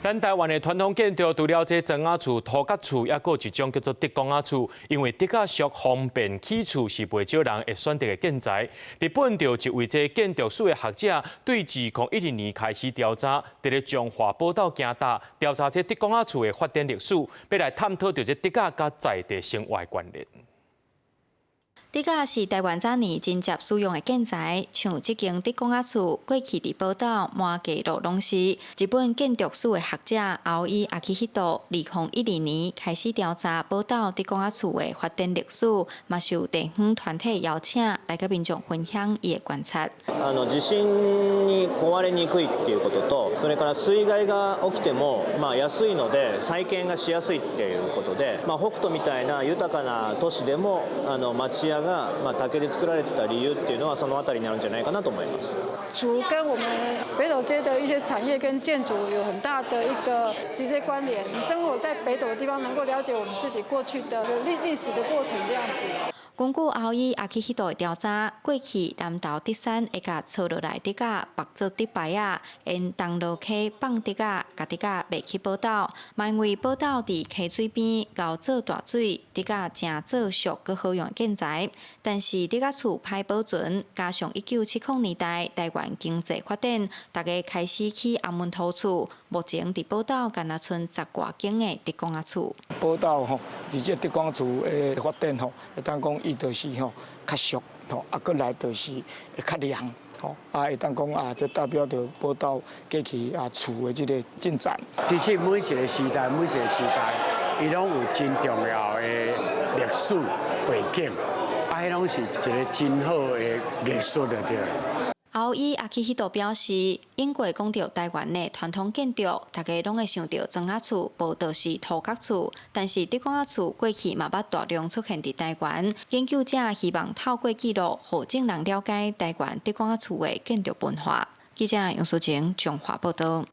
咱台灣的傳統建築，除了這莊仔厝、塗角厝，猶閣有一種叫做竹公仔厝。因為竹仔俗方便起厝，是袂少人會選擇的建材。日本就一位這建築史的學者，對2012年開始調查，佇咧彰化寶斗行踏調查這竹公仔厝的發展歷史，欲來探討著這竹仔佮在地生活的關聯。竹仔是台灣早年真濟使用的建材，像這間竹公仔厝，過去佇寶斗滿街路攏是。日本建築史的學者奧伊阿基希多，2012年開始調查寶斗竹公仔厝的發展歷史，嘛受地方團體邀請來佮民眾分享伊的觀察。地震に壊れにくいっていうことと、それから水害が起きてもまあ安いので再建がしやすいっていうことで、まあ北斗みたいな豊かな都市でも町家がまあ竹で作られてた理由っていうのはそのあたりにあるんじゃないかなと思います。竹跟我們北斗街的一些產業跟建築有很大的一個直接關聯。你生活在北斗的地方，能夠了解我們自己過去的歷史的過程，這樣子。根據奧伊阿基希多的調查，過去南投竹山會共搓落來竹仔縛做竹牌仔，沿銅鑼溪放竹仔，共竹仔賣去寶斗。嘛因為寶斗佇溪水邊𠢕做大水，竹仔誠做俗閣好用的建材。但是竹仔厝歹保存，加上1970年代台灣經濟發展，大家開始起紅毛土厝。目前佇寶斗干焦賰十外間的竹公仔厝。寶斗吼，佇這竹公厝的發展吼，會當講伊就是吼較俗吼，啊，閣來就是會較涼吼，啊，會當講啊，這代表著寶斗過去啊厝的這個進展。其實每一個時代，每一個時代，伊攏有真重要的歷史背景，啊，彼攏是一個真好的藝術就對。奧伊阿基希多表示，英國講著台灣的傳統建築，大家攏會想著莊仔厝，無就是塗角厝。但是竹公仔厝過去嘛捌大量出現佇台灣。研究者希望透過記錄，予眾人了解台灣竹公仔厝的建築文化。記者楊淑晴彰化報道。